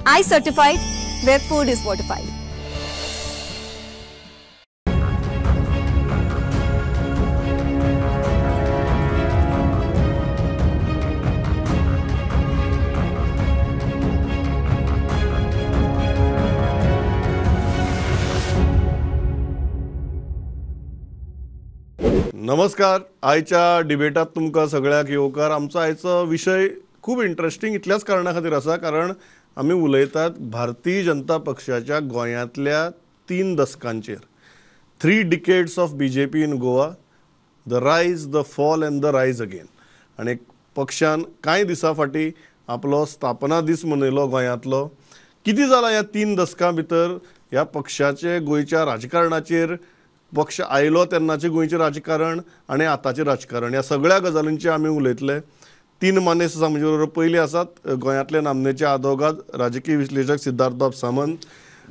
I certified, where food is fortified. नमस्कार. आयच्या डिबेटात तुमकां सगळ्याक येवकार. आमचो आयचो विशय खूब इंट्रस्टिंग इतल्याच कारणा खातीर आसा, कारण आमी उलयतात भारतीय जनता पक्षाच्या गोंयांतल्या 3 दसकांचेर. 3 decades of BJP in Goa, the rise, the fall and the rise again. आनी पक्षान कांय दिसां फाटीं आपलो स्थापना दीस मनयलो गोंयांतलो. कितें जालां ह्या 3 दसकां भितर ह्या पक्षाचे गोंयच्या राजकारणाचेर, पक्ष आयलो तेन्नाचें गोंयचें राजकारण आनी आतांचें राजकारण, ह्या सगळ्या गजालींचेर आमी उलयतले. 3 मानेस्त आसा म्हजे बरोबर. पयलीं आसात गोंयांतले नामनेचे आदोगाद राजकीय विश्लेशक सिद्धार्थबाब सामंत,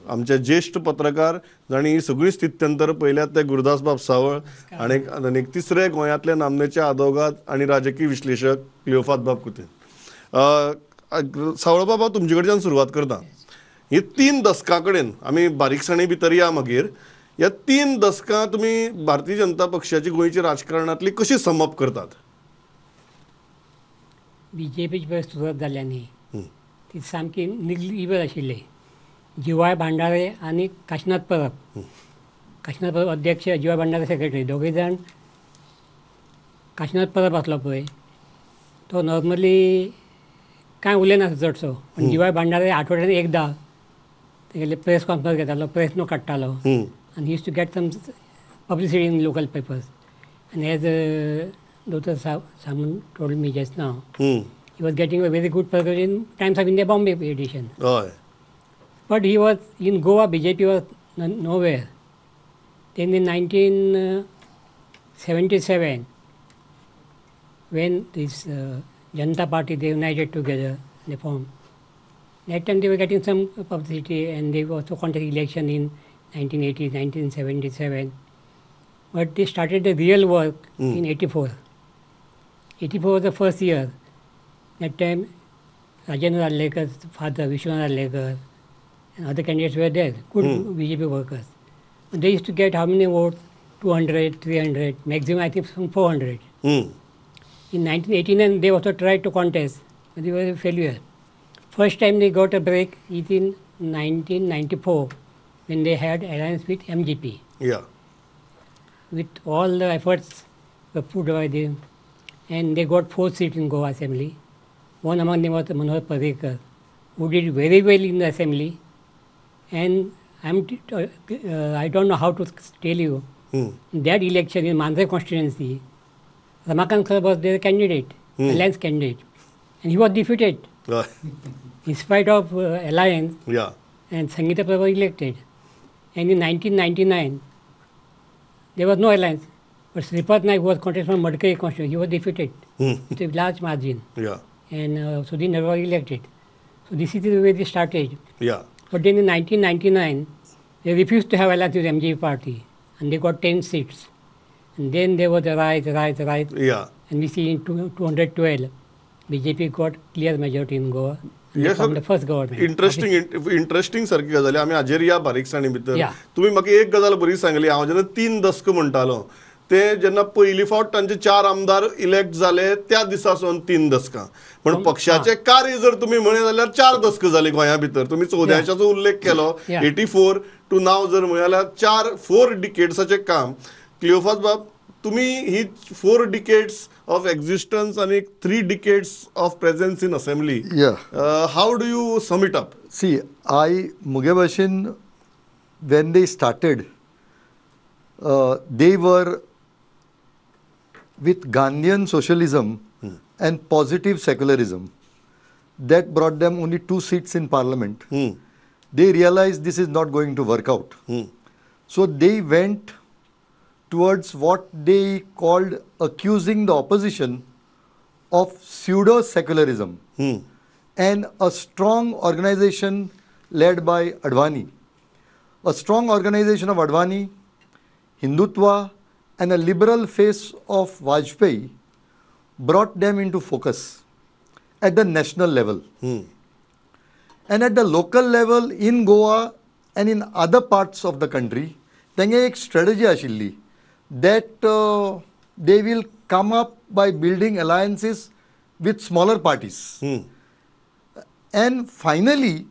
आमचे ज्येश्ठ पत्रकार जांणी ही सगळी स्थित्यंतर पळयल्यात ते गुरुदासबाब सावळ, आनी एक तिसरे गोंयांतले नामनेचे आदोगाद आनी राजकीय विश्लेशक क्लियोफातबाब कुतीन. सावळबाब, हांव तुमचे कडच्यान सुरवात करता. ही 3 दसकां कडेन आमी बारीकसाणी भितर या मागीर. ह्या 3 दसकां तुमी भारतीय जनता पक्षाची गोंयची राजकारणांतली कशी समप करतात? बीजेपीची पळय सुरवात जाल्या न्ही, ती सामकी निग्लिबल आशिल्ली. जिवाय भांडारे आनी काशनाथ परब, काशनाथ परब अध्यक्ष, जिवाय भांडारे सेक्रेटरी, दोगूय जाण. काशनाथ परब आसलो पळय तो नॉर्मली कांय उलयनासलो चडसो, पूण जिवाय भांडारे आठवड्यान एकदां तेगेले प्रेस कॉन्फरन्स घेतालो, प्रेस नोट काडटालो, and he used to get some publicity in local papers. And as Dr. Samant told me just now, he was getting a very good publicity in Times of India Bombay edition. Oh. But he was in Goa, BJP was nowhere. Then in 1977, when this Janata Party, they united together, they formed. That time they were getting some publicity, and they also contested election in 1980, 1977, but they started the real work in 84. 84 was the first year. That time, Rajendra Arlekar's father, Vishwanath Arlekar, and other candidates were there, good BJP workers. But they used to get how many votes? 200, 300, maximum I think some 400. In 1989, they also tried to contest, but they were a failure. First time they got a break is in 1994. When they had alliance with MGP. Yeah. With all the efforts were put by them, and they got 4 seats in Goa Assembly. One among them was Manohar Parrikar, who did very well in the assembly. And I don't know how to tell you. In that election in Mandre constituency, Ramakant Khalap was their candidate, alliance candidate, and he was defeated. In spite of alliance. Yeah. And Sangeeta Prabhu was elected. And in 1999, there was no alliance. But Sripad Naik was contested from Madkai constituency. He was defeated with a large margin. Yeah. And Sudhir Nagar was elected. So this is the way they started. Yeah. But then in 1999, they refused to have alliance with MGP party. And they got 10 seats. And then there was a rise, rise, rise. Yeah. And we see in 212, BJP got clear majority in Goa. Yes, first government. Interesting, interesting सारकी गजाली आमी हाजेर या बारीकसाणी भितर. तुमी म्हाका एक गजाल बरी सांगली. हांव जेन्ना 3 दसकां म्हणटालो ते जेन्ना पयली फावट तांचे 4 आमदार इलेक्ट जाले त्या दिसा सावन 3 दसकां, पण पक्षाचें कार्य जर तुमी म्हळें जाल्यार 4 दसकां जालीं गोंया भितर. तुमी 14शाचो उल्लेख केलो, 84 टू नाव जर म्हळें जाल्यार 4 डिकेड्साचें काम. क्लियोफात बाब, तुमी ही 4 डिकेड्स ऑफ एक्झिस्टन्स आनी 3 decades of presence in assembly, how do you sum it up? See, I मुगे भाशेन when they started, they were with Gandhian socialism and positive secularism. That brought them only 2 seats in parliament. They realized this is not going to work out. So they went towards what they called accusing the opposition of pseudo-secularism and a strong organization led by Advani. A strong organization of Advani, Hindutva and a liberal face of Vajpayee brought them into focus at the national level. And at the local level in Goa and in other parts of the country, तेंगे एक strategy आशिल्ली that they will come up by building alliances with smaller parties. And finally,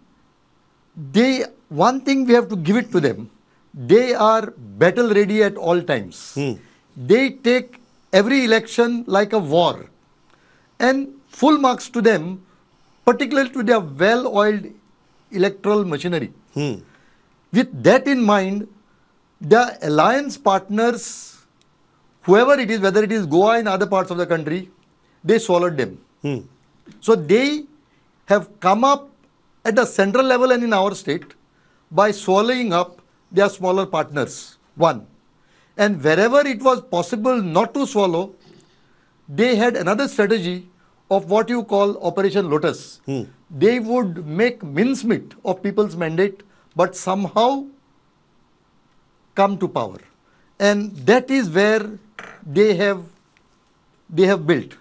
they one thing we have to give it to them, they are battle ready at all times. They take every election like a war. And full marks to them, particularly to their well-oiled electoral machinery. With that in mind, the alliance partners, whoever it is, whether it is Goa and other parts of the country, they swallowed them. So they have come up at the central level and in our state by swallowing up their smaller partners, one. And wherever it was possible not to swallow, they had another strategy of what you call Operation Lotus. They would make mincemeat of people's mandate, but somehow come to power. And that is where they have built.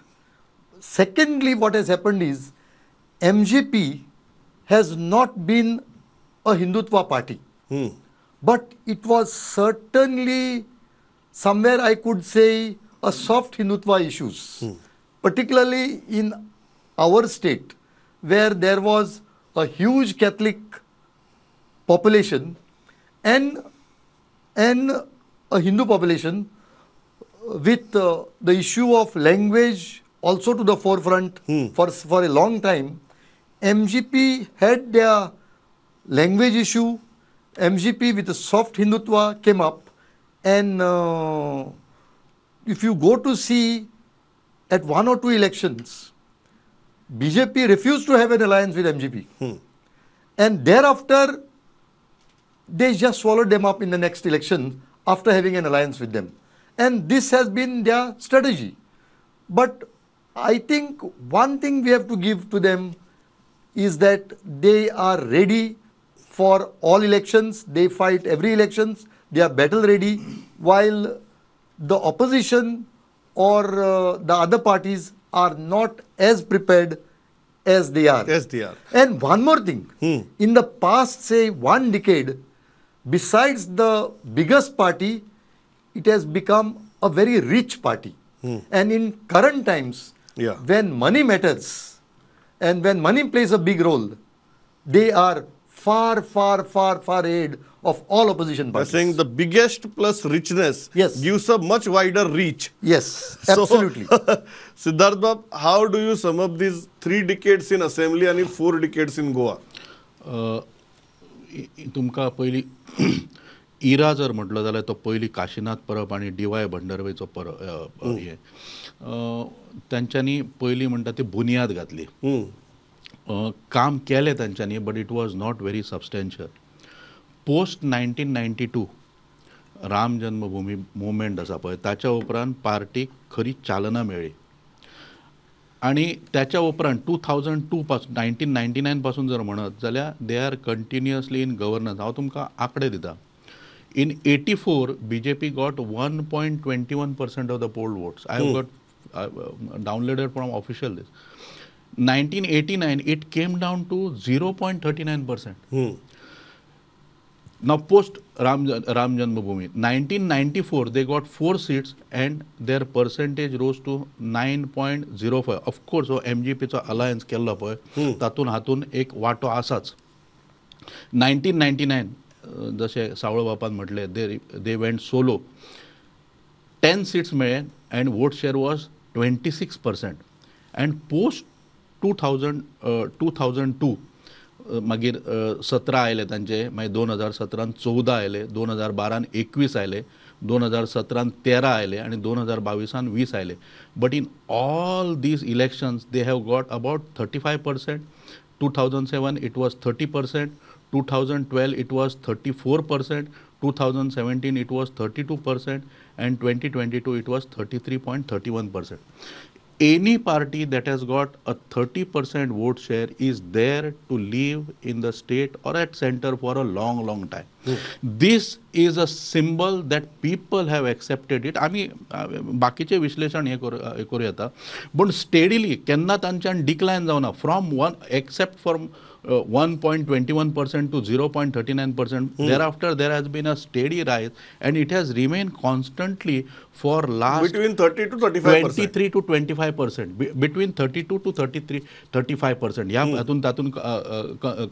Secondly, what has happened is MGP has not been a Hindutva party, but it was certainly somewhere I could say a soft Hindutva issues, particularly in our state where there was a huge Catholic population and a Hindu population with the issue of language also to the forefront for a long time. MGP had their language issue. MGP with a soft Hindutva came up, and if you go to see at one or two elections, BJP refused to have an alliance with MGP. And thereafter, they just swallowed them up in the next election after having an alliance with them. And this has been their strategy. But I think one thing we have to give to them is that they are ready for all elections. They fight every elections. They are battle ready, while the opposition or the other parties are not as prepared as they are. As they are. And one more thing. In the past, say, one decade, besides the biggest party, it has become a very rich party. And in current times, when money matters and when money plays a big role, they are far, far, far, far ahead of all opposition parties. You're saying the biggest plus richness gives a much wider reach. Yes, absolutely. So, Siddharth Bab, how do you sum up these 3 decades in assembly and 4 decades in Goa? तुमका पयली इरा जर म्हटलो जाल्यार तो पयली काशीनाथ परब आनी DY. भंडरवेचो परब हे तांच्यांनी पयली म्हणटा ती बुनियाद घातली. काम केलें तांच्यांनी, but it was not very substantial. Post 1992 Ram Janmabhoomi movement आसा पळय, ताच्या उपरांत पार्टीक खरी चालना मेळ्ळी. आनी त्याच्या उपरांत 2002 पासून 1999 पासून जर म्हणत जाल्यार they are continuously in governance. हांव तुमकां आंकडे दिता. In 84 BJP got 1.21% of the poll votes. I have got downloaded from official list. 1989 it came down to 0.39%. Now post Ram Janmabhoomi, 1994 they got 4 seats and their percentage rose to 9.05. Of course, हो MGP चो alliance केल्लो पळय तातूंत हातून एक वांटो आसाच. 1999 जशें सावळो बापान म्हटलें, they went solo. 10 seats मेळ्ळे and vote share was 26%. And post 2002 मागीर 17 आयले तांचे, मागीर 2017 14 आयले, 2012 21 आयले, 2017 13 आयले आनी 2022 20 आयले. But in all these elections they have got about 35%. 2007 it was 30%, 2012 it was 34%, 2017 it was 32% and 2022 it was 33.31%. Any party that has got a 30% vote share is there to live in the state or at center for a long, long time. This is a symbol that people have accepted it. आमी बाकीचें विश्लेशण हें करूं येता, पूण steadily केन्ना तांच्यान डिक्लायन जावना from one except from 1.21% to 0.39%. Thereafter there has been a steady rise and it has remained constantly for last between 30 to 35%, 23 to 25%, between 32 to 33 35% ह्या हातून तातून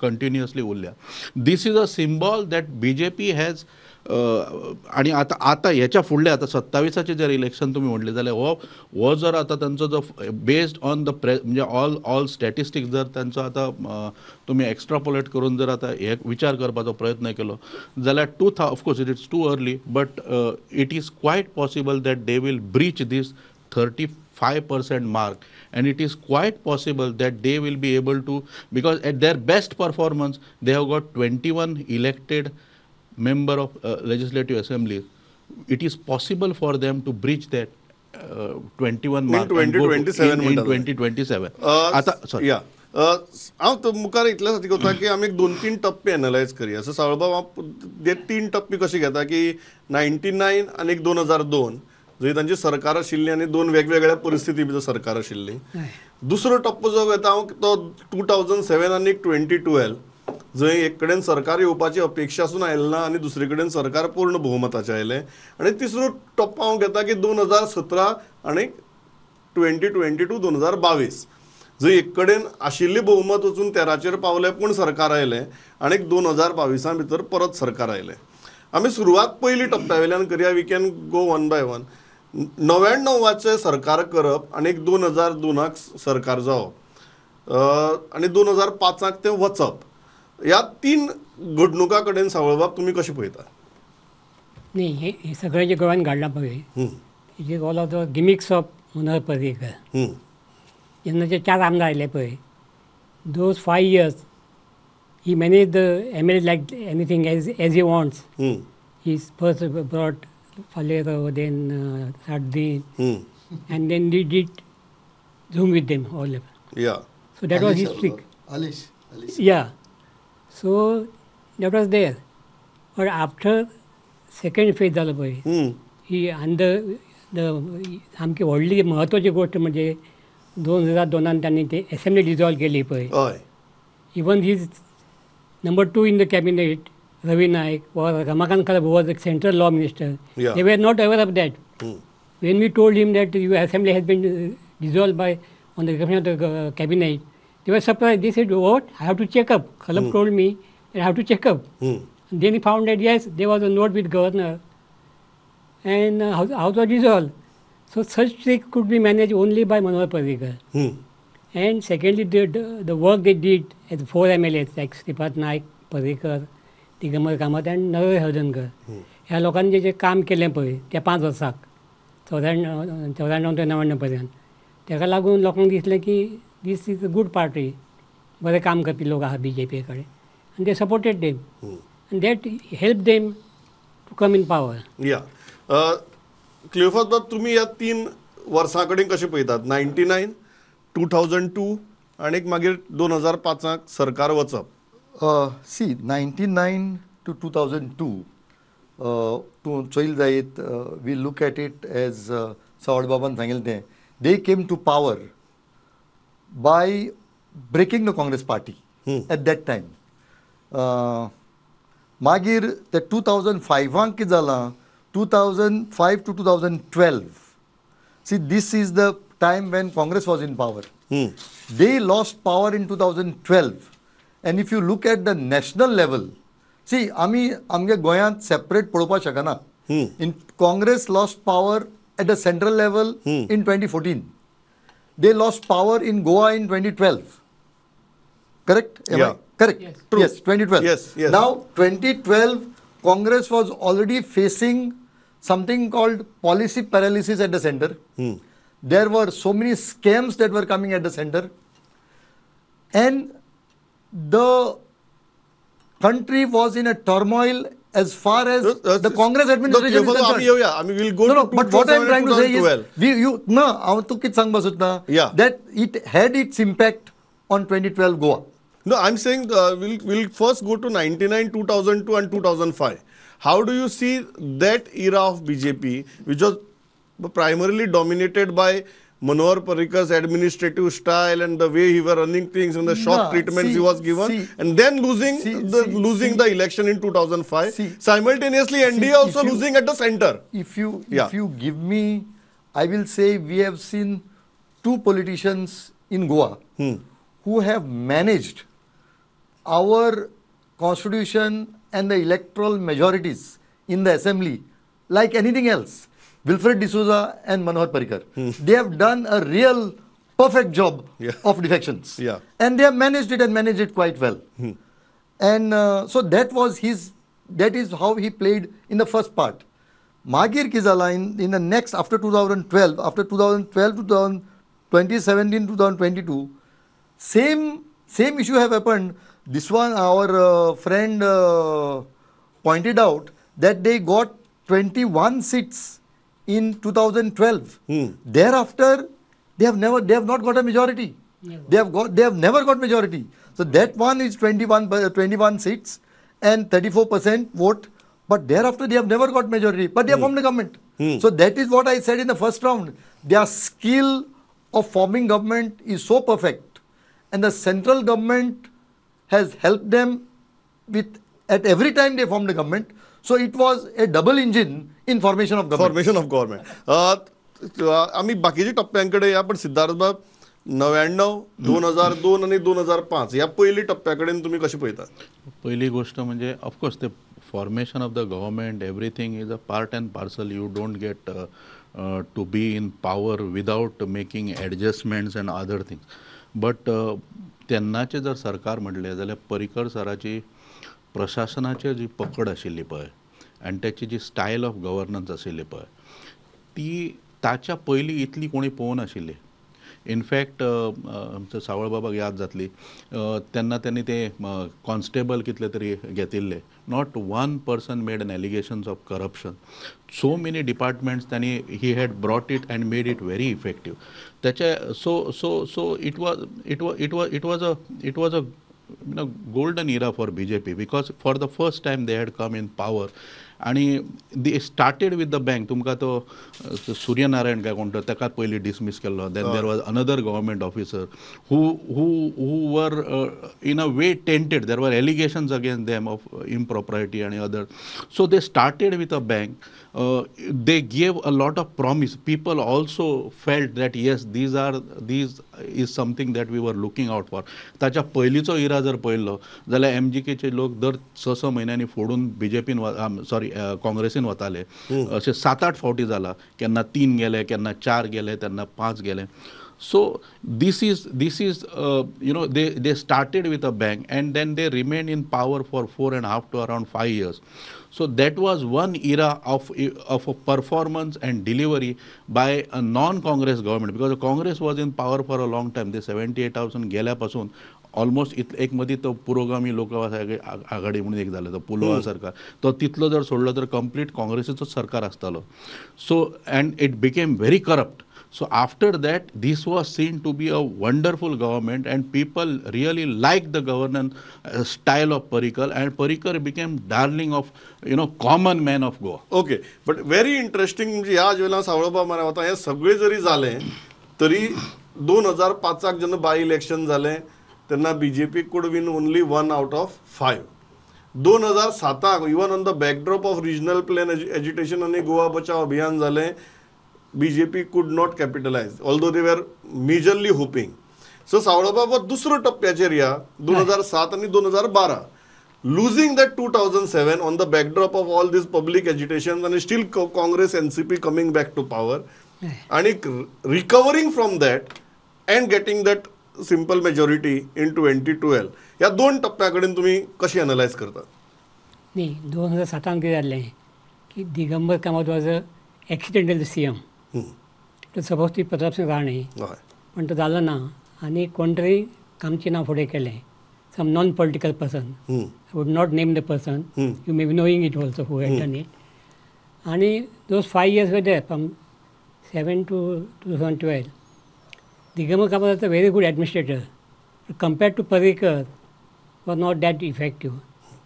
कंटिन्युअसली उरल्या. This is a symbol that BJP has. आनी आतां आतां हेच्या फुडलें आतां 27आचें जर इलेक्शन तुमी म्हणलें जाल्यार हो हो जर आतां तांचो जो बेस्ड ऑन the प्रे म्हणजे ऑल ऑल स्टॅटिस्टिक्स जर तांचो आतां तुमी एक्स्ट्रापोलेट करून जर आतां हे विचार करपाचो प्रयत्न केलो जाल्यार two thou of course it is too early but it is quite possible that they will breach this 35% mark and it is quite possible that they will be able to, because at their best performance they have got 21 elected member of legislative assembly. It is possible for them to breach that 21 mark in 2027. In 2027. आता sorry या हांव तो मुखार इतल्या साठी करता की आमी 2-3 टप्पे एनलायज करया. सो सावळबाब, हांव ते 3 टप्पे कशे घेता की 99 आनी 2002 जंय तांची सरकार आशिल्ली आनी 2 वेगवेगळ्या परिस्थिती भितर सरकार आशिल्ली. दुसरो टप्पो जो घेता हांव तो 2007 आनी 2012 जंय एक कडेन सरकार येवपाची अपेक्षा आसून आयलें ना आनी दुसरे कडेन सरकार पूर्ण बहुमताचें आयलें. आनी तिसरो टप्पो हांव घेता की 2017 आनी 2022 2022 जंय एक कडेन आशिल्ली बहुमत वचून 13चेर पावलें पूण सरकार आयलें आनी 2022 भितर परत सरकार आयलें. आमी सुरवात पयली टप्प्या वयल्यान करया. We can go one by one. 99चें सरकार करप आनी 2002 सरकार जावप आनी 2005 तें वचप, ह्या 3 घडणुकां कडेन सावळबाब तुमी कशें पळयता? न्ही, हें सगळें जें गोंयांत घडलां पळय, it is all of the gimmicks of Manohar Parrikar. जेन्ना ते 4 आमदार आयले पळय, those 5 years he manage the M L A like anything as he wants. He first brought Faleiro, then Sardin, and then he did Zoom with them all. Yeah. So that was his trick. Alish. Alish. Yeah. So that was there. But after second phase जालो पळय, ही अंदर सामकी व्हडली म्हत्वाची गोश्ट म्हणजे 2002 तांणी ते एसेंब्ली डिजॉल्व केली पळय. Even his number 2 in the cabinet Ravi Naik or Ramakant Khalap, who was the central law minister, yeah, they were not aware of that. When we told him that your assembly has been dissolved by on the recommendation of the cabinet, they were surprised. They said, what? I have to check up. Khalap told me that I have to check up. And then he found that yes, there was a note with governor and house was dissolved. So such trick could be managed only by Manohar Parrikar. And secondly, the work they did as 4 MLAs like Shripad Naik, Parrikar, Digambar Kamat and Narhari Haldankar, ह्या लोकांनी जें काम केलें पळय त्या 5 वर्साक 94 ते 99 पर्यंत, ताका लागून लोकांक दिसलें की this is a good party, बरें काम करपी लोक आहा बी जे पी कडेन, आनी they supported them and that help them to come in power. या क्लियोफास बाब, तुमी ह्या 3 वर्सां कडेन कशें पळयतात? 99, 2002 आनी मागीर 2005 सरकार वचप. See, 99 to 2002, तूं चोयल जायत, we look at it as सावळबाबान सांगिल्लें तें, they came to power by breaking the Congress party at that time. मागीर ते 2005 कितें जालां, 2005 to 2012, see this is the time when Congress was in power. They lost power in 2012. And if you look at the national level, see, आमी आमगे गोंयांत separate पळोवपाक शकना. In Congress lost power at the central level in 2014. They lost power in Goa in 2012. Correct? Yeah. Correct. Yes. True. Yes, 2012. Yes, yes. Now, 2012, Congress was already facing something called policy paralysis at the center. There were so many scams that were coming at the center. And the country was in a turmoil as far as the Congress administration is concerned. I mean, we'll go no, to but what I'm trying to say is, that it had its impact on 2012 Goa. No, I am saying we'll first go to 99, 2002 and 2005. How do you see that era of BJP, which was primarily dominated by Manohar Parrikar's administrative style and the way he were running things and the shock treatments he was given, and then losing the election in 2005. Simultaneously, NDA also losing at the center. If you give me, I will say we have seen two politicians in Goa who have managed our constitution and the electoral majorities in the assembly like anything else. Wilfred D'Souza and Manohar Parrikar. They have done a real perfect job of defections. Yeah. And they have managed it and managed it quite well. And so that was his, that is how he played in the first part. Magir Kizala in the next, after 2012, after 2012 to 2017, 2022, same issue have happened. This one, our friend pointed out that they got 21 seats in 2012. Thereafter, they have not got a majority. Never. They have never got majority. So that one is 21 seats and 34% vote. But thereafter, they have never got majority. But they have formed a government. So that is what I said in the first round. Their skill of forming government is so perfect, and the central government has helped them with at every time they formed a government. So it was a double engine in formation of government. Formation of government. आम्ही बाकीचे टप्प्यांकडे या, पण सिद्धार्थ बाब 99, 2002 आणि 2005 या पहिली टप्प्याकडेन तुम्ही कशी पळयतात? पहिली गोष्ट म्हणजे ऑफकोर्स ते formation of the government, everything is a part and parcel. You don't get to be in power without making adjustments and other things. But तेन्नाचें जर सरकार म्हणलें जाल्यार पर्रीकर सराची प्रशासनाचेर जी पकड आशिल्ली पळय आनी त्याची जी स्टायल ऑफ गव्हर्नन्स आशिल्ली पळय ती ताच्या पयलीं इतली कोणी पळोवंक नाशिल्ली. इनफॅक्ट आमच्या सावळ बाबाक याद जातली तेन्ना त्यांनी ते कॉन्स्टेबल कितले तरी घेतिल्ले. Not one person made an allegations of corruption. So many departments त्यांनी he had brought it and made it very effective. त्याच्या so so so it was it was it was it was a it was a golden era for BJP because for the first time they had come in power. आणि they started with the bank. तुमकां तो सूर्यनारायण काय कोण तो ताका पयलीं dismiss केल्लो. Then there was another government officer who who who were in a way tainted. There were allegations against them of impropriety आनी other. So they started with a bank. They gave a lot of promise. People also felt that yes, these is something that we were looking out for. ताच्या पयलींचो इरा जर पळयल्लो जाल्यार एमजीकेचे लोक दर 6-6 म्हयन्यांनी फोडून बीजेपीन सॉरी काँग्रेसीन वताले. अशें 7-8 फावटी जाला. केन्ना 3 गेले, केन्ना 4 गेले, तेन्ना 5 गेले. So this is you know, they started with a bang and then they remained in power for 4.5 to around 5 years. So that was one era of a performance and delivery by a non-Congress government, because the Congress was in power for a long time. They 78,000 गेल्या पासून almost एक मदीं तो पुरोगामी लोक आघाडी म्हणून एक जालें, तो पुलोवा सरकार, तो तितलो जर सोडलो तर कंप्लीट काँग्रेसीचोच सरकार आसतालो. So and it became very corrupt. So after that, this was seen to be a wonderful government and people really liked the governance style of Parrikar, and Parrikar became darling of, you know, common man of Goa. Okay, but very interesting म्हणजे ह्या वेळार सावळबाब मारा वता हें सगळें जरी जालें तरी 2005 जेन्ना बाय इलेक्शन जालें तेन्ना BJP could win only 1 out of 5. 2007 even on the backdrop of regional plan agitation आनी गोवा बचाव अभियान जालें, BJP could not capitalize, although they were majorly hoping. So सावळबाब दुसरो टप्प्याचेर या 2007 आनी 2012, losing that 2007 on the backdrop of all this public agitation आनी still Congress NCP coming back to power आनी recovering from that and getting that simple majority in 2012, ह्या दोन टप्प्या कडेन तुमी कशी एनलायज करतात? न्ही, 2007 कितें जाल्लें की Digambar Kamat was a accidental CM. तो सपोज ती प्रताप सिंह राणे, पण तो जालो ना आनी कोण तरी कामचें नांव फुडें केलें, some non political person. I would not name the person, you may be knowing it also who had done it. आनी those 5 years were there from 7 to 2012. Digambar Kamat was a very good administrator. Compared to Parrikar, was not that effective.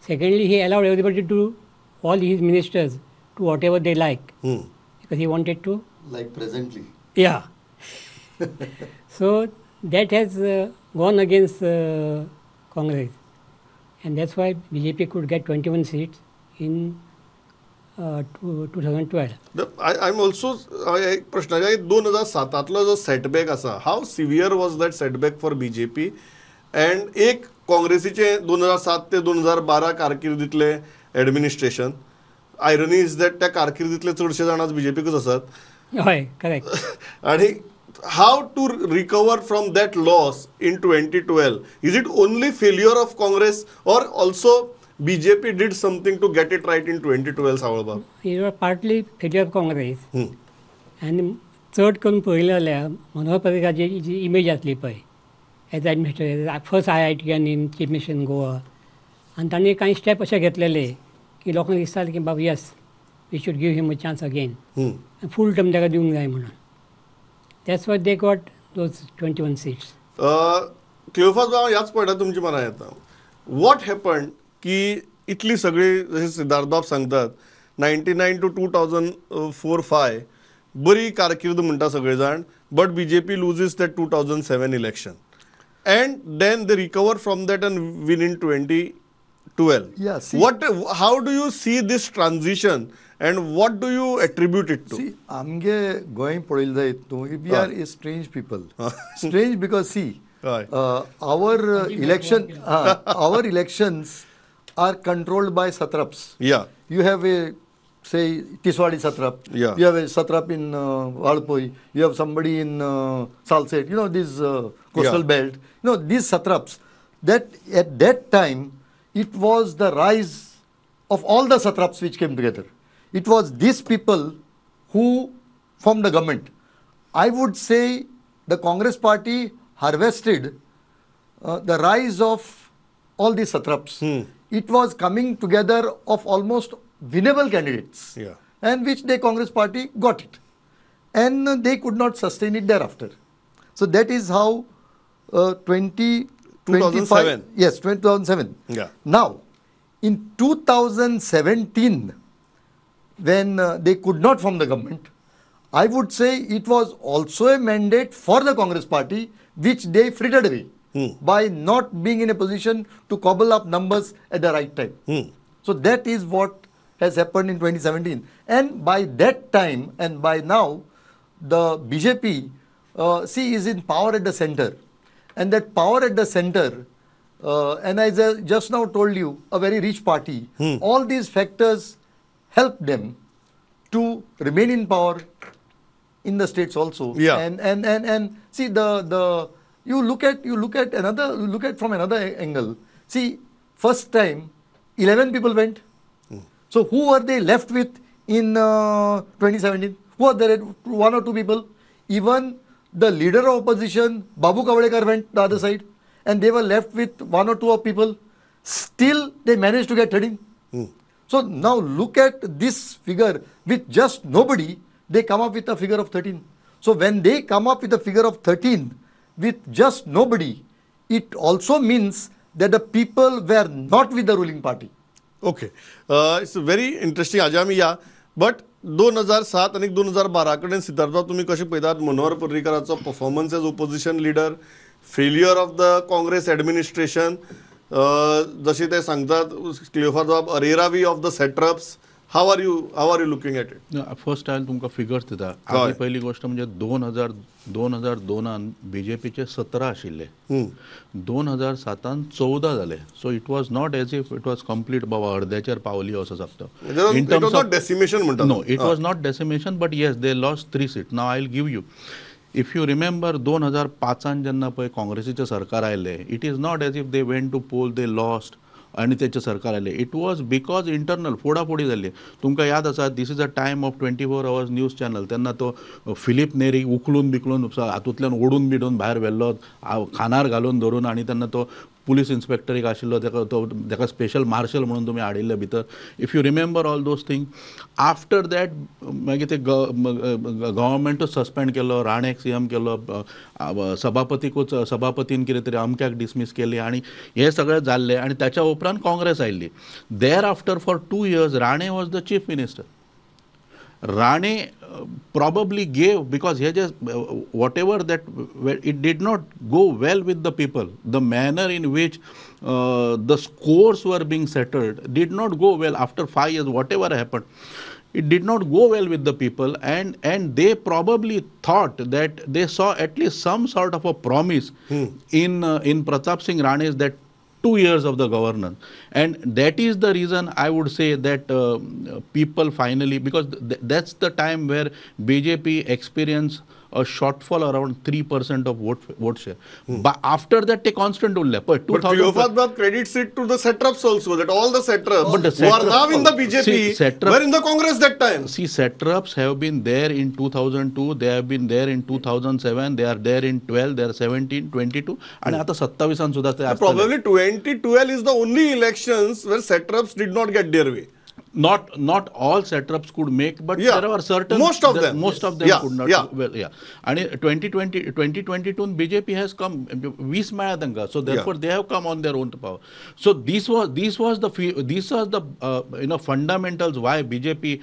Secondly, he allowed everybody to, all his ministers, to whatever they like, because he wanted to. Like presently. Yeah. So that has gone against Congress, and that's why BJP could get 21 seats in 2012. I am also एक प्रश्न, 2007 जो setback आसा, how severe was that setback for BJP? And एक काँग्रेसीचे 2007 ते 2012 कारकिर्दींतले administration, irony is that त्या कारकिर्दींतले चडशे जाण आज बीजेपीकूच आसात. हय, करेक्ट. आनी how to recover from that loss in 2012? Is it only failure of Congress or also BJP did something to get it right in 2012, Savalbab? It was partly failure of Congress. आनी चड करून पळयलें जाल्यार मनोहर पर्रीकाराची जी image आसली पळय as administrator, first IITian in chief minister in Goa, आनी तांणी कांय स्टेप अशे घेतलेले की लोकांक दिसतालें की बाबा yes, we should give him a chance again, full term ताका दिवंक जाय म्हणून. That's why they got those 21 seats. Cleophas बाब, ह्याच पॉयंटार तुमची मनां येता, what happened की इतली सगळी, जशें सिद्धार्थ बाब सांगतात 99 to 2004-5 बरी कारकीर्द म्हणटा सगळे जाण, but BJP loses that 2007 election and then they recover from that and win in 2012. Yeah, see, what, how do you see this transition and what do you attribute it to? See, आमगे गोंय पळयलें जायत न्हू, we are a strange people. Strange because see, our election, our elections are controlled by satraps. Yeah. You have a, say, Tiswadi satrap. Yeah. You have a satrap in Valpoi. You have somebody in Salsette. You know, this coastal belt. You know, these satraps, that at that time, it was the rise of all the satraps which came together. It was these people who formed the government. I would say the Congress party harvested the rise of all these satraps. It was coming together of almost winnable candidates, and which the Congress party got it. And they could not sustain it thereafter. So that is how 2007. Yes, 2007. Yeah. Now, in 2017, when they could not form the government, I would say it was also a mandate for the Congress party, which they frittered away by not being in a position to cobble up numbers at the right time. So that is what has happened in 2017. And by that time and by now, the BJP, see, is in power at the center. And that power at the center, and as I just now told you, a very rich party, all these factors help them to remain in power in the states also. Yeah. And see, the you look at from another angle. See, first time 11 people went. So who were they left with in 2017? Who are there? 1 or 2 people. Even the leader of opposition, Babu Kavlekar, went the other side, and they were left with 1 or 2 of people. Still, they managed to get 13. So now look at this figure. With just nobody, they come up with a figure of 13. So when they come up with a figure of 13 with just nobody, it also means that the people were not with the ruling party. Okay. It's very interesting, Ajami, yeah. But 2007 आणि 2012 कडेन सिद्धार्थ तुम्ही कशें पळयतात Manohar पर्रीकराचो performance as opposition leader, failure of the Congress administration, जशें ते सांगतात क्लियोफास बाब, अरेरावी of the satraps, how are you looking at it? First हांवें तुमकां फिगर्स दिता. आनी पयली गोश्ट म्हणजे 2002 बीजेपीचे 17 आशिल्ले, 2007 14 जाले. So it was not as if it was complete बाबा अर्द्याचेर पावली असो जाता. In terms of decimation म्हणटा, no, it was not decimation, but yes, they lost 3 seat. Now I will give you, if you remember 2005 जेन्ना पळय काँग्रेसीचें सरकार आयलें, it is not as if they went to poll, they lost आनी तेचें सरकार आयलें. It was because internal फोडाफोडी जाल्ली. तुमकां याद आसा, this is a time of 24 hours news channel. तेन्ना तो फिलीप नेरी उखलून बिकलून हातूंतल्यान ओडून बिडून भायर व्हेल्लो, खानार घालून धरून, आनी तेन्ना तो पुलीस इन्स्पेक्टर एक आशिल्लो ताका तो ताका स्पेशल मार्शल म्हणून तुमी हाडिल्ले भितर. If you remember all those thing. After that मागीर ते गव्हर्मेंटूच सस्पेंड केलो, राणेक सी एम केलो, सभापतीकूच सभापतीन कितें तरी अमक्याक डिसमीस केली आनी हें सगळें जाल्लें. आनी ताच्या उपरांत काँग्रेस आयिल्ली. Thereafter for 2 years Rane was the chief minister. Rane probably gave, because he just whatever that it did not go well with the people. The manner in which the scores were being settled did not go well. After 5 years, whatever happened, it did not go well with the people, and they probably thought that they saw at least some sort of a promise in Pratap Singh Rane's that 2 years of the governance. And that is the reason I would say that people finally, because that's the time where BJP experienced a shortfall around 3% of vote share. But after that, they constant ulle. But Cleophas credits it to the satraps also, that all the satraps, but the satraps who are now in the BJP, see, satraps, were in the Congress that time. See, satraps have been there in 2002, they have been there in 2007, they are there in 12, they are 17, 22, and आता 27 सुद्धा ते. Probably 2012 is the only elections where satraps did not get their way. Not all satraps could make, but yeah, there were certain, most of them, most of them could not. Yeah. Well, yeah. And 2022 BJP has come 20 मेळ्या तांकां, so therefore they have come on their own to power. So this was the you know, fundamentals why BJP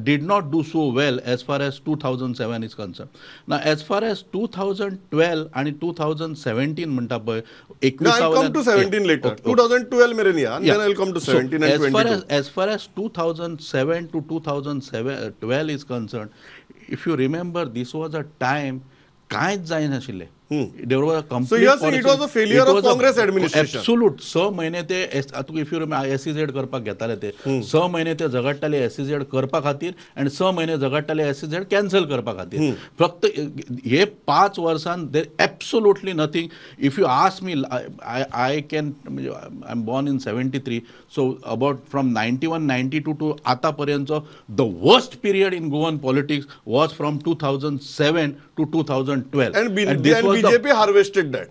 did not do so well as far as 2007 is concerned. Now as far as 2012 and 2017 म्हणटा पळय, I'll come to 17 later. 2012 मेरेन या, and then I'll come to 17 and 22. As far as 2007 to 2012 is concerned, if you remember, this was a time कांयच जायनाशिल्लें. There was a complete. So you are saying it was a failure of Congress administration. Absolute. 6 महिने ते, if you remember, SEZ करपाक घेताले ते 6 महिने ते झगडटाले SEZ करपा खातीर आनी 6 महिने झगडटाले SEZ cancel करपा खातीर. फक्त हे 5 वर्सां there absolutely nothing. If you ask me, I can, I am born in 73, so about from 91 92 to आतां पर्यंतचो the worst period in Goan politics was from 2007 to 2012. And BJP harvested that.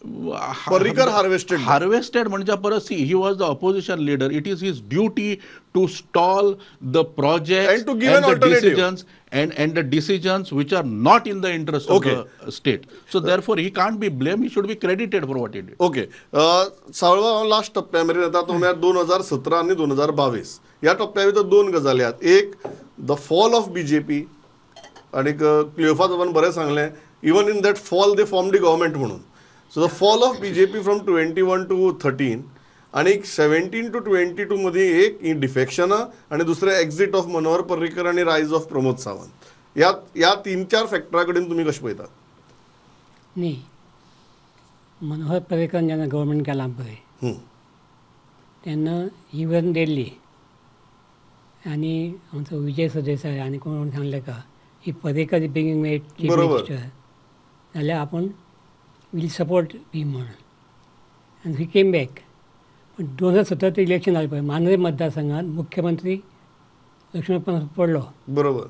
Parrikar harvested. Harvested म्हणजे परत, see, he was the opposition leader. It is his duty to stall the projects and to give an alternative decisions and the decisions which are not in the interest of the state. So therefore he can't be blamed. He should be credited for what he did. Okay. सावळवा हांव last टप्प्या मेरेन येता, तो म्हळ्यार 2017 आनी 2022 ह्या टप्प्या भितर दोन गजाली आहात. एक, the fall of BJP, आनी क्लियोफास बाबान बरें सांगलें, even in that fall they formed the government म्हणून. So the fall of BJP from 21 to 13 आनी 17 to 22 मदीं एक ही डिफेक्शनां आनी दुसरें एक्झिट ऑफ मनोहर पर्रीकर आनी रायज ऑफ प्रमोद सावंत, ह्या 3-4 फॅक्टरा कडेन तुमी कशें पळयतात? न्ही, मनोहर पर्रीकर जेन्ना गव्हर्मेंट केलां पळय तेन्ना ही वन दिल्ली आनी आमचो विजय सरदेसाय आनी कोण सांगलें का ही Parrikar is being made chief minister जाल्यार आपूण वील सपोर्ट भीम म्हणून, आनी ही केम बॅक. पण 2017 इलेक्शन जालें पळय, मांद्रे मतदारसंघात मुख्यमंत्री लक्ष्मण पडलो. बरोबर.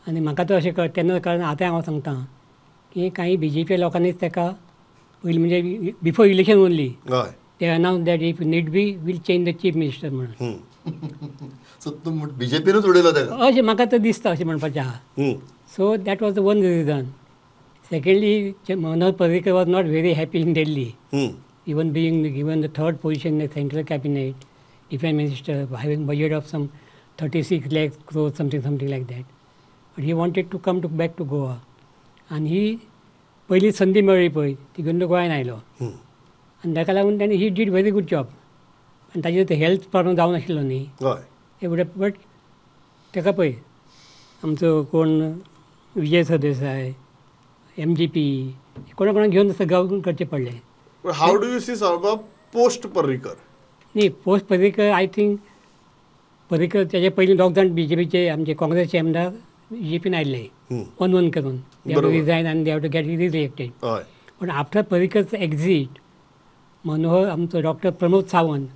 आनी म्हाका तर अशें कळ तेन्ना, कारण आतां हांव सांगता की कांय बी जे पी लोकांनीच ताका पयलीं म्हणजे before election only they announce that if need be will change the chief minister म्हणून. सो तूं बीजेपीनूच उडयलो ताका अशें म्हाका तर दिसता, अशें म्हणपाचें आहा. So that was the one reason. Secondly, Manohar Parrikar was not very happy in Delhi. Even being given the third position in the central cabinet, defense minister, having budget of some 36 lakh crores, something like that. But he wanted to come back to Goa. And he, पयली संदी मेळ्ळी पळय, ती घेवन तो गोंयान आयलो. आनी ताका लागून ताणें he did very good job. आनी ताजेर ते हेल्थ प्रॉब्लम जावं नाशिल्लो न्ही, एवढे. बट ताका पळय आमचो कोण विजय सरदेसाय, MGP, कोणा कोणाक घेवन सगळं करचें पडलें. How do you see Saurabh post Parrikar? न्ही, post Parrikar I think Parrikar ताजे पयलीं दोग जाण बीजेपीचे आमचे काँग्रेसचे आमदार बीजेपीन आयिल्ले 1-1 करून, they have to resign आनी they have to get re-elected. पण आफ्टर पर्रीकर्स एक्झीट मनोहर आमचो doctor Pramod Sawant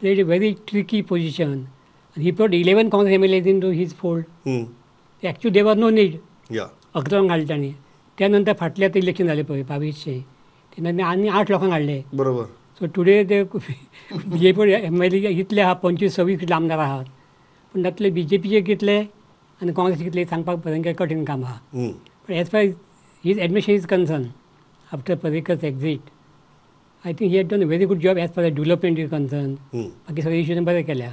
played a very tricky position. He brought 11 Congress MLAs into his fold. Actually there was no need. 11 घालता तांणी. त्यानंतर फाटल्या आतां election जालें पळय 22 ते तेन्ना आनी 8 लोकांक हाडले. बरोबर. सो टुडे ते BJP M L A इतले आहा, 25-26 कितले आमदार आहात, पूण तातूंतले बीजेपीचे कितले आनी काँग्रेस कितले सांगपाक भयंकर कठीण काम आहा. पण as far his administration is concern after Parrikar's exit I think he had done a very good job as far as development is concern. बाकी सगळे इश्यूज बरें केल्या.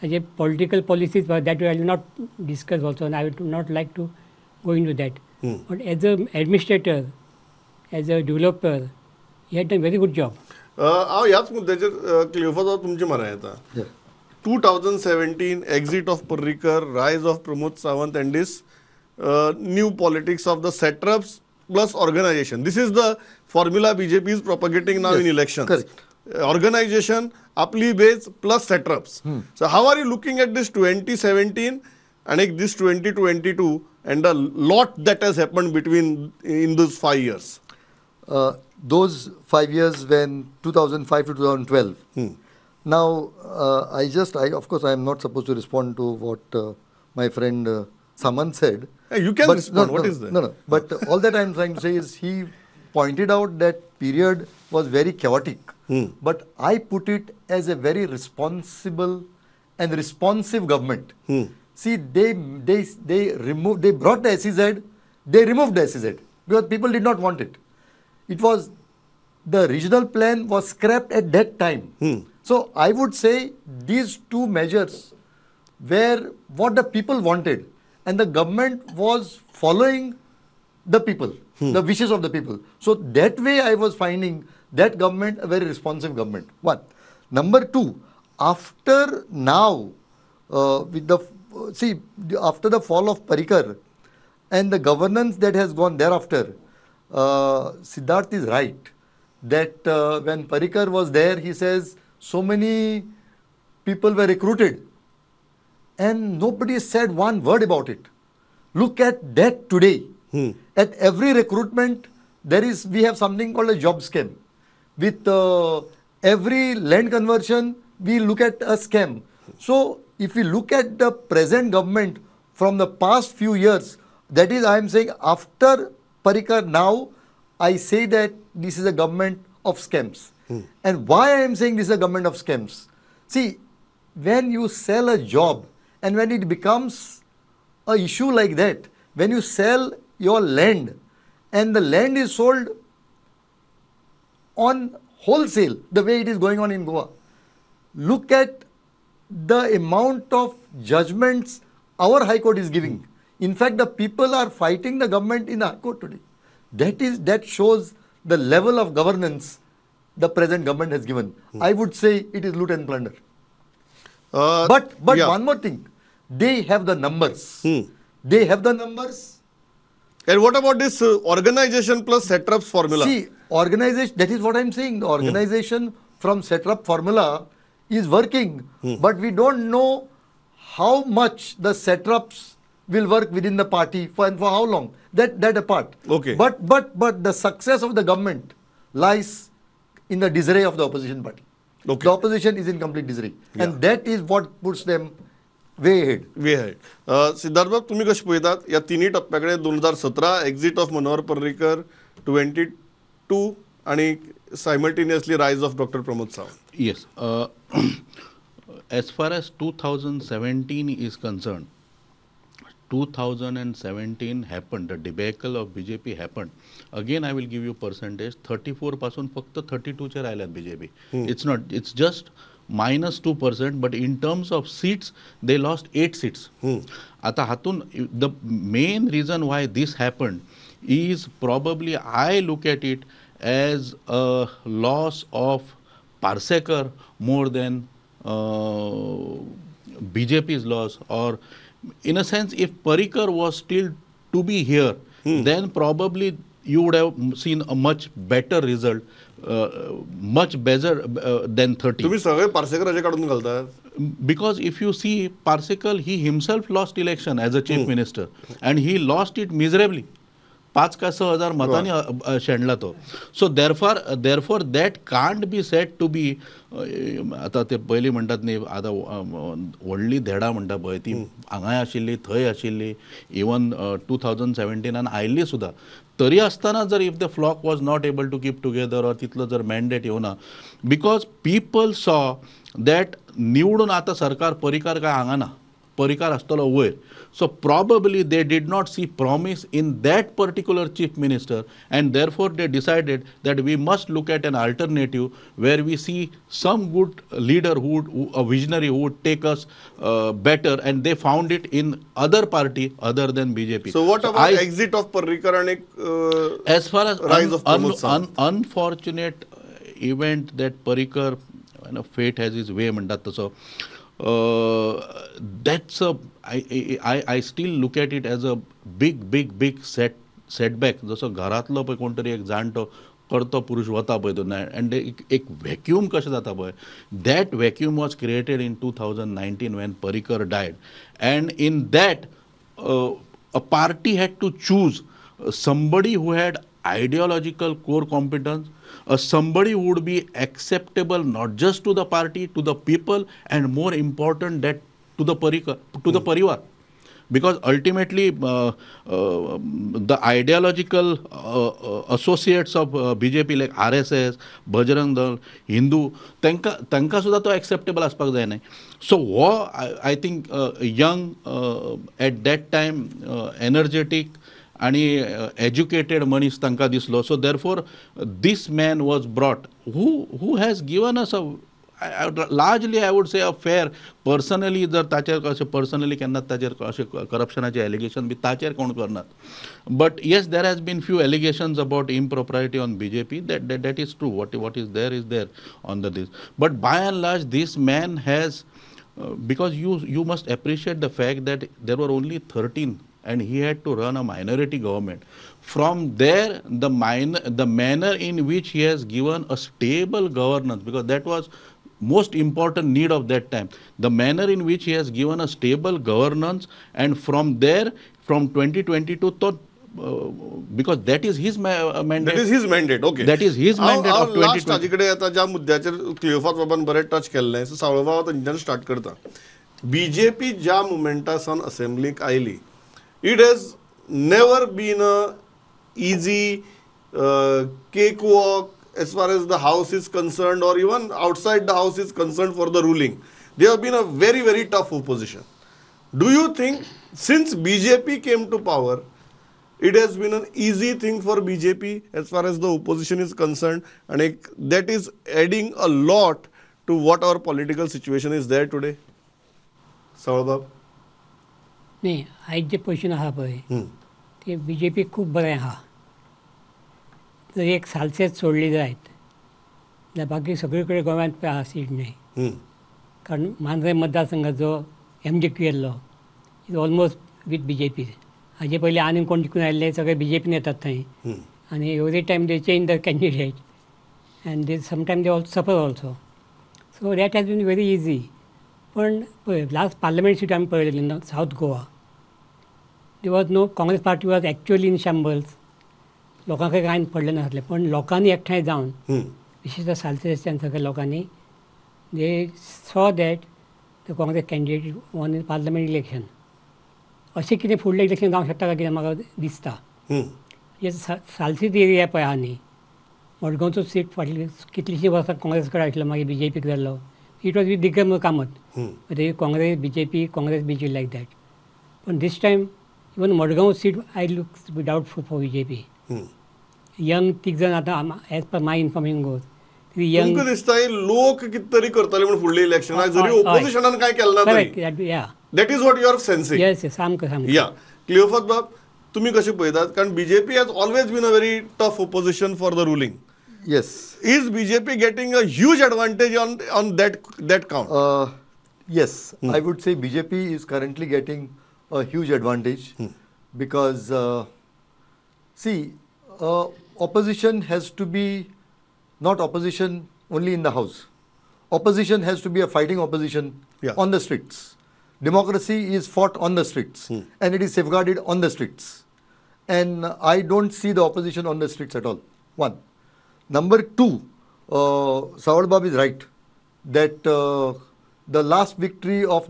ताजे political policies that I will not discuss also and I would not like to go into that. But as a administrator, as a developer, he had done very good job. हांव ह्याच मुद्द्याचेर क्लियोफास तुमचे मरा येता. 2017 exit of Parrikar, rise of Pramod Sawant and this new politics of the satraps plus organization. This is the formula BJP is propagating now in elections. Correct. Organization, आपली base plus satraps. So how are you looking at this 2017 and this 2022 and the lot that has happened between in those 5 years? Those 5 years when 2005 to 2012. Now, I of course, I am not supposed to respond to what my friend Samant said. You can but respond. No, what no, is that? No, no. But all that I am trying to say is he pointed out that period was very chaotic. But I put it as a very responsible and responsive government. See, they brought the SEZ, they removed the SEZ because people did not want it. It was, the regional plan was scrapped at that time. So I would say these two measures were what the people wanted, and the government was following the people, the wishes of the people. So that way I was finding that government a very responsive government. One. Number two, after now, with the, see, after the fall of Parrikar and the governance that has gone thereafter, Siddharth is right that when Parrikar was there, he says so many people were recruited and nobody said one word about it. Look at that today. At every recruitment, there is, we have something called a job scam. With every land conversion, we look at a scam. So if we look at the present government from the past few years, that is, I am saying after Parrikar now, I say that this is a government of scams. And why I am saying this is a government of scams? See, when you sell a job and when it becomes an issue like that, when you sell your land and the land is sold on wholesale, the way it is going on in Goa, look at the amount of judgments our High Court is giving. In fact, the people are fighting the government in the High Court today. That is, that shows the level of governance the present government has given. I would say it is loot and plunder. But yeah. One more thing, they have the numbers. They have the numbers. And what about this organization plus satraps formula? See, organization, that is what I am saying. The organization from satrap formula is working, but we don't know how much the satraps will work within the party for and for how long. That apart. Okay. But the success of the government lies in the disarray of the opposition party. Okay. The opposition is in complete disarray. Yeah. And that is what puts them way ahead. Way ahead. Siddharth बाब, तुम्ही कशें पळयतात ह्या तिन्ही टप्प्या कडेन 2017 exit of Manohar Parrikar, 22 आणि simultaneously rise of doctor Pramod Sawant? Yes. As far as 2017 is concerned, 2017 happened, the debacle of BJP happened. Again, I will give you percentage, 34 पासून फक्त 32 चेर आयल्यात BJP. It's not, it's just minus 2%, but in terms of seats, they lost 8 seats. आता हातून the main reason why this happened is probably I look at it as a loss of Parsekar more than BJP's loss, or in a sense, if Parrikar was still to be here, then probably you would have seen a much better result, much better than 30. तुम्ही सगळे पार्सेकराचे काढून घालतात? Because if you see Parsekar, he himself lost election as a chief minister and he lost it miserably. 5 का 6 हजार मतांनी शेणला तो. So therefore that can't be said to be. आतां ते पयलीं म्हणटात न्ही, आतां व्हडली धेडां म्हणटा पळय ती हांगाय आशिल्ली थंय आशिल्ली, इवन 2017 आयिल्ली सुद्दां. तरी आसतना जर if the flock was not able to keep together or तितलो जर मॅन्डेट येवना, because people saw that निवडून आतां सरकार परिकार काय हांगा ना, परिकार आसतलो वयर. So probably they did not see promise in that particular chief minister and therefore they decided that we must look at an alternative where we see some good leader who, a visionary who would take us better, and they found it in other party other than BJP. So what about exit of Parrikar and as far as rise of Pramod Sawant? Unfortunate event that Parrikar, you know, fate has its way म्हणटात तसो. That's a I still look at it as a big big big setback. जसो घरांतलो पळय कोण तरी एक जाणटो करतो पुरुश वता पळय तो एंड एक व्हॅक्यूम कशें जाता पळय, that vacuum was created in 2019 when Parrikar died, and in that a party had to choose somebody who had ideological core competence, somebody who would be acceptable not just to the party, to the people, and more important that to the Parrikar, to the Parivar. Because ultimately the ideological associates of BJP like RSS, Bajrang Dal, Hindu, tanka सुद्धा तो acceptable आसपाक जाय न्हय. So हो I think young at that time energetic आणि educated मनीस तांकां दिसलो. So therefore this man was brought who has given us a largely I would say a fair personally जर ताचेर अशें पर्सनली केन्ना ताचेर अशें करप्शनाचे एलिगेशन बी ताचेर कोण करनात, but yes there has been few allegations about impropriety on BJP, that that is true, what is there is there on the this, but by and large this man has, because you must appreciate the fact that there were only 13 and he had to run a minority government. From there, the manner in which he has given a stable governance, because that was most important need of that time, the manner in which he has given a stable governance, and from there, from 2022 to because that is his mandate. That is his mandate, okay. That is his mandate of 2020. Last ताजे कडेन आतां ज्या मुद्द्याचेर क्लियोफात बाबान बरें touch केल्लें, so सावळबाबा थंयच्यान start करता. BJP ज्या मुमेंटा सावन असेंब्लीक आयली, it has never been a easy cakewalk as far as the house is concerned or even outside the house is concerned for the ruling. They have been a very, very tough opposition. Do you think since BJP came to power, it has been an easy thing for BJP as far as the opposition is concerned, and that is adding a lot to what our political situation is there today? Savalbab? न्ही, आयज जे position आसा पळय ते B J P खूब बरें आसा. जर एक सालसेत सोडली जायत जाल्यार बाकी सगळे कडेन गोव्यांत पळय आसा सीट न्हय, कारण मांद्रें मतदारसंघाचो M J Q yellow is almost with B J P. हाजे पयलीं आनी कोण जिखून आयिल्ले सगळे बी जे पीन येतात थंय, आनी every time they change the candidate and they sometime they also suffer also. So that has been very easy. पण पळय लास्ट पार्लमेंट सीट आमी पळयलेली ना, South Goa, there was no Congress party was actually in shambles. लोकांक कांय पडलें नासलें, पण लोकांनी एकठांय जावन विशेषतः सालसेच्यान सगळ्या लोकांनी they saw that the Congress candidate won in parliament election. अशें कितें फुडलें इलेक्शन जावंक शकता काय कितें म्हाका दिसता. सालसीत एरिया पळय आहा न्ही, मडगांवचो सीट फाटलीं कितलींशीं वर्सां काँग्रेस कडेन आशिल्लो, मागीर बी जे पीक जाल्लो. It was with Digambar Kamat, Congress B J P, Congress B J like that. पण this time even Madgaon seat I look doubtful for B J P. Young तीग जाण आतां as per my information goes young. तुमकां दिसता लोक कितें तरी करतले म्हूण फुडल्या इलेक्शनाक, जरी ओपोजिशनान कांय केलें ना तरी. That is what you are sensing. Yes, सामकें सामकें. या क्लियोफात बाब, तुमी कशें पळयतात? कारण BJP has always been a very tough opposition for the ruling. Yes. Is BJP getting a huge advantage on that count? Yes, I would say BJP is currently getting a huge advantage because see, opposition has to be not opposition only in the house. Opposition has to be a fighting opposition on the streets. Democracy is fought on the streets and it is safeguarded on the streets. And I don't see the opposition on the streets at all. One. Number two, Savalbab is right that the last victory of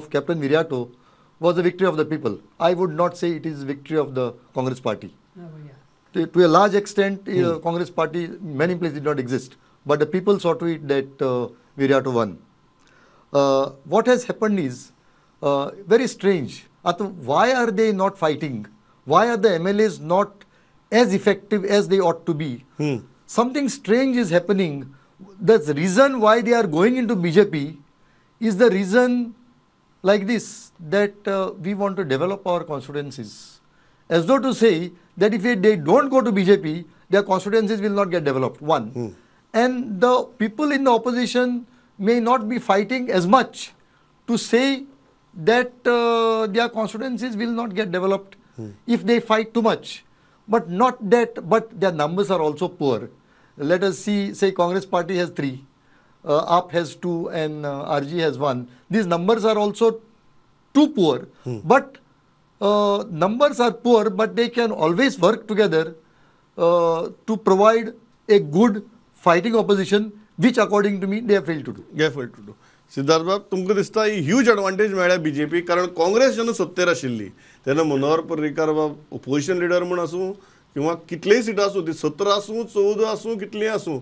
Captain Viriato was a victory of the people. I would not say it is victory of the Congress party. To a large extent, Congress party many places did not exist, but the people saw to it that Viriato won. What has happened is very strange. Why are they not fighting? Why are the MLAs not as effective as they ought to be? Something strange is happening. The reason why they are going into BJP is the reason like this, that we want to develop our constituencies. As though to say that if they don't go to BJP, their constituencies will not get developed, one. And the people in the opposition may not be fighting as much to say that their constituencies will not get developed if they fight too much. But not that, but their numbers are also poor. Let us see, say Congress party has 3, AAP has 2 and RG has 1. These numbers are also too poor, but numbers are poor, but they can always work together to provide a good fighting opposition, which according to me, they have failed to do. They have failed to do. Siddharth बाब, तुमकां दिसता ही huge advantage मेळ्ळ्या BJP, कारण काँग्रेस जेन्ना सत्तेर आशिल्ली तेन्ना मनोहर पर्रीकार बाब ओपोजिशन लिडर म्हूण आसूं किंवा कितलीय सिटां आसूं, ती 17 आसूं 14 आसूं कितलीय आसूं,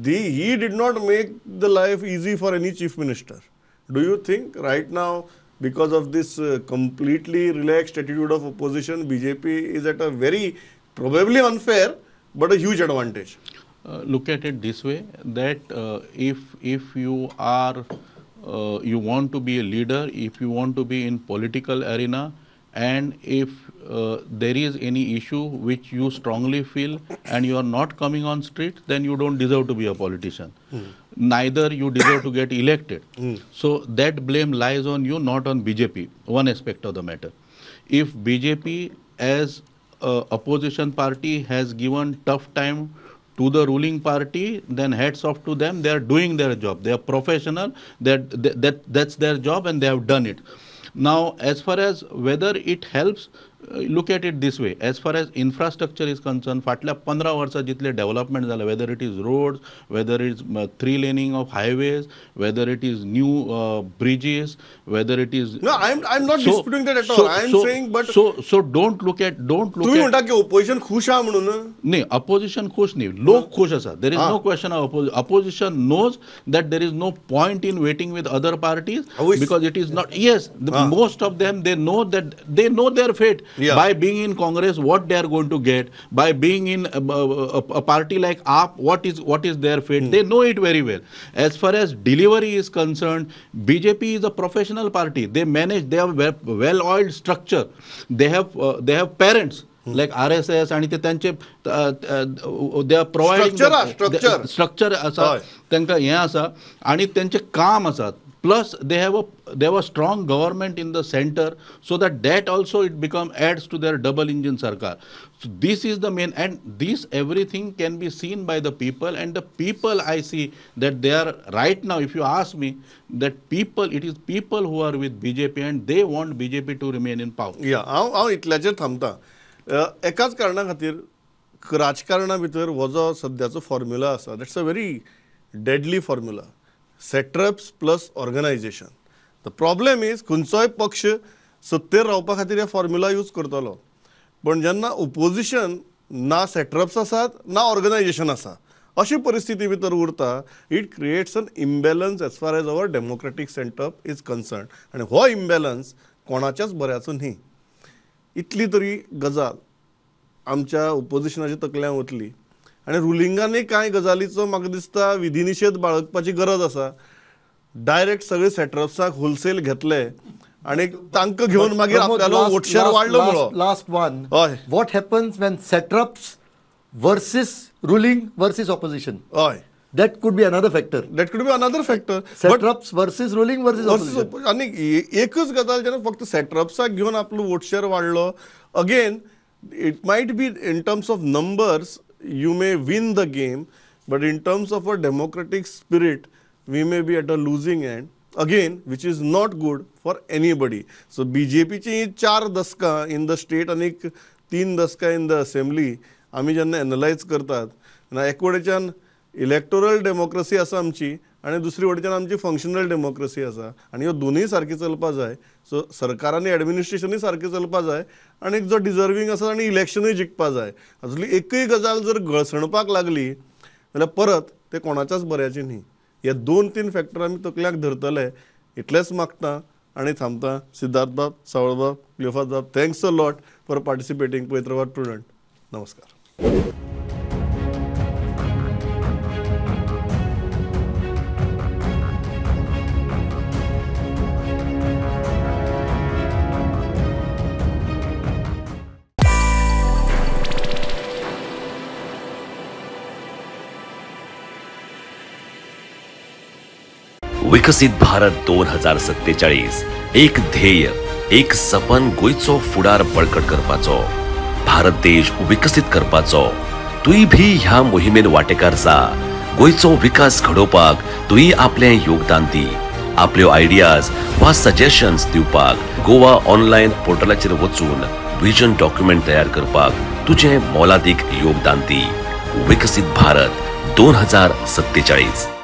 he did not make the life easy for any chief minister. Do you think right now, because of this completely relaxed attitude of opposition, BJP is at a very probably unfair but a huge advantage? Look at it this way, that if you are you want to be a leader, if you want to be in political arena, and if there is any issue which you strongly feel and you are not coming on street, then you don't deserve to be a politician. Neither you deserve to get elected. So that blame lies on you, not on BJP, one aspect of the matter. If BJP as a opposition party has given tough time to the ruling party, then hats off to them. They are doing their job. They are professional. That's their job and they have done it. Now, as far as whether it helps, look at it this way. As far as infrastructure is concerned, फाटल्या 15 वर्सां जितले development जालें, whether it is roads, whether it is 3-laning of highways, whether it is new bridges, whether it is... No, I'm not disputing that at all. I'm saying, but... So don't look at... तुम्ही म्हणता की opposition खुश आहा म्हणून? न्ही, opposition खुश न्ही, लोक खुश आसा. There is no question of opposition. Opposition knows that there is no point in waiting with other parties because it is not... Yes, most of them, they know that they know their fate. Yeah. By being in Congress, what they are going to get, by being in a party like AAP, what is their fate, they know it very well. As far as delivery is concerned, BJP is a professional party. They manage, they have well-oiled structure. They have parents. Like RSS आणि ते त्यांचे they are providing structure आसा तांकां हें आसा आणि त्यांचे काम आसा. Plus they have a strong government in the center, so that also it become adds to their double engine sarkar. So this is the main, and this everything can be seen by the people, and the people I see that they are right now, if you ask me, that people, it is people who are with BJP and they want BJP to remain in power. Yeah, हांव इतल्याचेर थांबता. एकाच कारणा खातीर राजकारणा भितर हो जो सद्याचो formula आसा, that's a very deadly formula. Satraps plus organization. The problem is खंयचोय पक्ष सत्तेर रावपा खातीर हे फॉर्म्युला यूज करतलो, पण जेन्ना ओपोजिशन ना सेट्रप्स आसात ना ऑर्गनायजेशन आसा, अशी परिस्थिती भितर उरता. It creates an imbalance as far as our democratic setup is concern, आनी हो इम्बॅलन्स कोणाच्याच बऱ्याचो न्ही. इतली तरी गजाल आमच्या ओपोजिशनाच्या तकल्यान वतली आनी रुलिंगांनी कांय गजालीचो म्हाका दिसता विधिनिशेध बाळगपाची गरज आसा. डायरेक्ट सगळे सेट्रप्साक होलसेल घेतले आनी तांकां घेवन मागीर आपल्यालो वोट शेअर वाडलो म्हणो. Last one, what happens when satraps versus ruling versus opposition? हय, that could be another factor. That could be another factor. Satraps versus ruling versus opposition. आनी एकच गजाल जेन्ना फक्त सेट्रप्साक घेवन आपलो वोट शेअर वाडलो, again it might be in terms of numbers you may win the game, but in terms of a democratic spirit, we may be at a losing end again, which is not good for anybody. So BJP ची 4 दसकां in the state आणि 3 दसकां in the assembly आमी जेन्ना analyse करतात, ना एकवटेच्यान electoral democracy आसा आमची आनी दुसरी वटेच्यान आमची फंक्शनल डेमोक्रेसी आसा आनी ह्यो दोनूय सारकी चलपा जाय. सो सरकारांनी एडमिनिस्ट्रेशनूय सारकें चलपा जाय आनी जो डिजर्वींग आसा आनी इलेक्शनूय जिखपा जाय. हातूंतली एकूय गजाल जर गळसणपाक लागली जाल्यार परत ते कोणाच्याच बऱ्याचें न्ही. हे 2-3 फॅक्टर आमी तकल्याक धरतले इतलेंच मागता आनी थांबता. सिद्धार्थ बाब, सावळ बाब, क्लियोफास बाब, thanks a lot for participating. पवित्रबाब Prudent, नमस्कार. विकसित भारत 2047 एक ध्येय, एक सपन गोंयचो फुडार बळकट करपाचो, भारत देश विकसीत करपाचो. तुय भी ह्या मोहिमेन वांटेकार जा. गोंयचो विकास घडोवपाक तुय आपलें योगदान दी. आपल्यो आयडियाज वा सजेशन्स दिवपाक गोवा ऑनलायन पोर्टलाचेर वचून विजन डॉक्युमेंट तयार करपाक तुजें मोलादीक योगदान दी. विकसीत भारत 2047.